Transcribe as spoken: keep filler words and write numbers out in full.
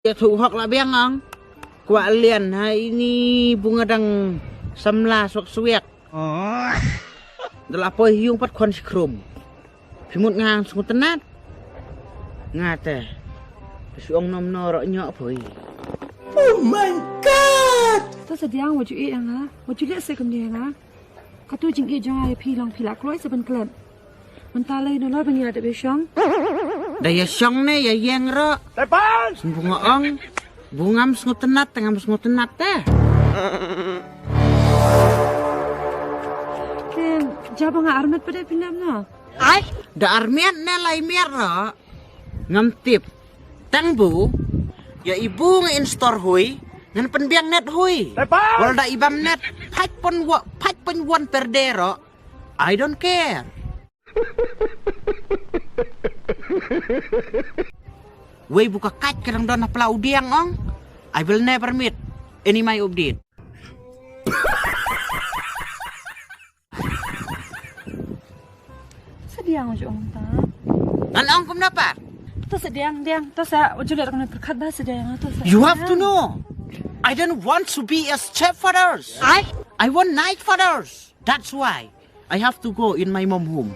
Ïathuh hok la biang ong. Kwah lian ha ini bunga dang samla swak swiak. Da la poi hiung pat khon skrum. Phi mut nga sngut tnat. Nga te. Phi ong nom no ro nyok poi. Oh my God! To sa diang wa ju e yang ha. Wa ju le se kam diang ha. Ka tu jing e jong ai phi long phi la kloi sa ban klet. Mynta lei no la ban ya de be shong. Da ya shong ne ya yeng ro. Tepan! Sembunga ong. Bungam sngut tnat, tengam sngut tnat te. Ken, jaba nga armet pada pinam no. Ai, da armet ne lai miat ro. Ngam tip. Tang bu, ya ibu nge in store hui, ngan penbiang net hui. Tepan! Wal da ibam net, five point one, five point one per day ro. I don't care. Wei buka kaj ka dang don hapla u diang ong. I will never meet any my update. Sediang ujuk ong ta. Ngan ong kumno pat? To sediang diang to sa ujuk le rakna terkat ba sediang to sa. You have to know. I don't want to be a stepfathers. I I want night fathers. That's why I have to go in my mom home.